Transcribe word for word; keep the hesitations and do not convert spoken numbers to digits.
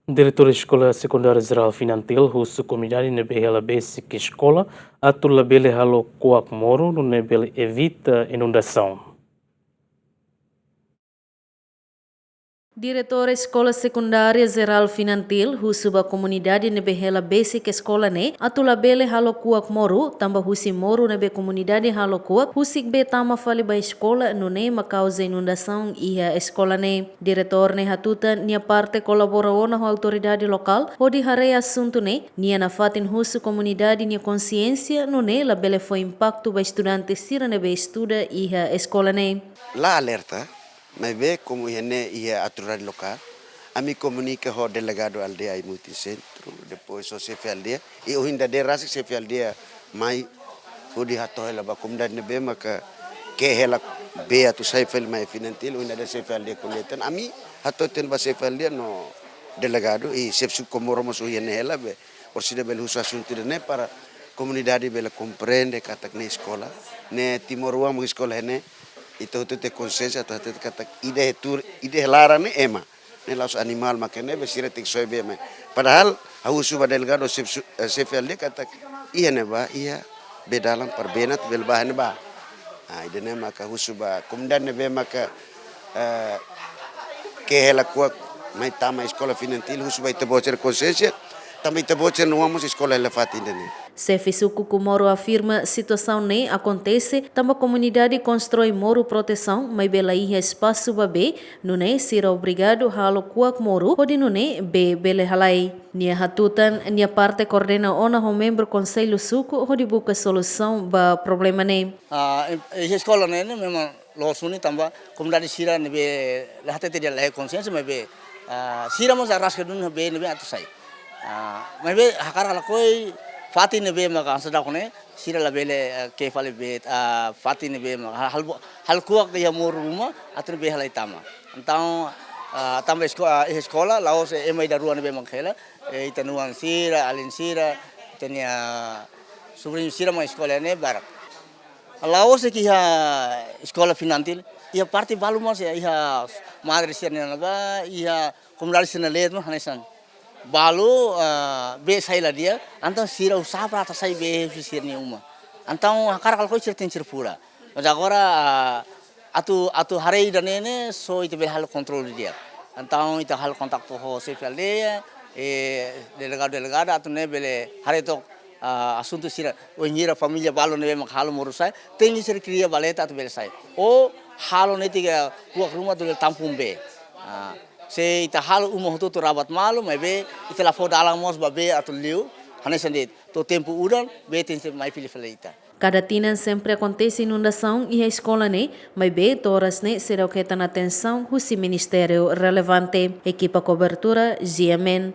Diretór Eskola Sekundária Jerál Finantil husu komunidade ne'ebé hela besik eskola atu labele halo kuak moru nune'e bele evita inundasaun. Diretór Eskola Sekundária Jerál Finantil husu ba komunidade ne'ebé hela besik eskola ne'e atu labele halo kuak moru, tanba husi moru ne'ebé komunidade halo kuak husik bee tama fali ba eskola nune'e mak kauza inundasaun iha eskola ne'e. Diretór ne'e hatutan nia parte kolabora ona ho autoridade lokál hodi haree asuntu ne'e. Nia nafatin husu komunidade nia konsiénsia nune'e labele fó impaktu ba estudante sira ne'ebé estuda iha eskola ne'e. La alerta, maibé komu iha ne'e iha autoridade lokál, ami komunika ho delegadu aldeia Aimutin Sentru, depois ho xefe aldeia, i ohin dadeer rasik xefe aldeia mai hodi hato'o hela ba komunidade ne'ebé maka ke'e hela bee atu sai fali mai Finantil, ohin dadeer xefe aldeia ko'alia tan, ami hato'o tan ba xefe aldeia no delegadu, i xefe suku Komoro mós ohin ne'e hela be, orsida bele husu asuntu ida-ne'e para komunidade bele komprende katak ne'e eskola, ne'e timoroan mak eskola iha ne'e, ita hotu tenke konsiénsia atu hatete katak ida iha tuur, ida iha laran ne'e ema. Ne'e la'ós animál mak iha ne'e be sira tenke soe bee mai. Padahal ha'u husu ba delegadu xefe su-, eh, xefe aldeia katak iha ne'ebá, iha bee dalan para bee ne'e atu bele bá iha ne'ebá. Ah, ida-ne'e maka husu ba komunidade ne'ebé maka, eh, ke'e hela kuak mai tama eskola Finantil, husu ba ita-boot sira konsiénsia, tanba ita-boot sira-nia oan mós eskola hela fatin ida-ne'e. Xefe suku Komoro afirma situasaun ne'e akontese tanba komunidade konstroi moru protesaun maibé la iha espasu ba bee, nune'e sira obrigadu halo kuak moru hodi nune'e bee bele halai. Nia hatutan nia parte koordena ona ho membru konsellu suku hodi buka solusaun ba problema ne'e. Ah, em, eh, eskola ne'e, ne'e memang loos duni tanba komunidade sira ne'ebé la hatete de'it la iha konsiénsia maibé, ah, sira mós araska duni bee ne'ebé atu sai. Ah, maibé hakarak lakohi fatin ne'ebé maka hanesan daudaun ne'e, sira labele, ah, ke'e fali bee, ah, fatin ne'ebé maka hal, hal, hal kuak iha moru ruma atu bee halai tama. Entaun, ah, tanba esko-, ah, iha eskola la'ós ema ida rua ne'ebé maka hela, eh, ita-nia oan sira, alin sira, ita-nia subriñu sira mak eskola ne'e barak. La'ós de'it iha eskola Finantil, iha parte balu mós iha, iha madre sira-nia ne'ebá, iha komunidade sira-nia leet mós hanesan. Balu, ah, bee sai la di'ak, entaun sira usaha para atu hasai bee husi sira-nia uma. Entaun hakarak lakohi sira tenke sira fura. Mas agora, ah, atu, atu haree ida-ne'e ne'e, só ita bele halo kontrolu di'ak. Entaun ita halo kontaktu ho xefe aldeia, eh, delegadu, delegada, atu nune'e bele haree took, ah, asuntu sira, wainhira família balu ne'ebé maka halo moru sai, tenke sira kria valeta atu bele sai. Ou halo netik kuak ruma atu bele tampung bee. Ah, se ita halo uma hotu-hotu rabat malu, maibé ita la fó dalan mós ba bee atu liu, hanesan de'it, to'o tempu udan, bee tenke mai fila fali ita. Kada tinan sempre akontese inundasaun iha eskola ne'e, maibé to'o oras ne'e seidauk hetan atensaun husi ministériu relevante. Ekipa kobertura, G M N.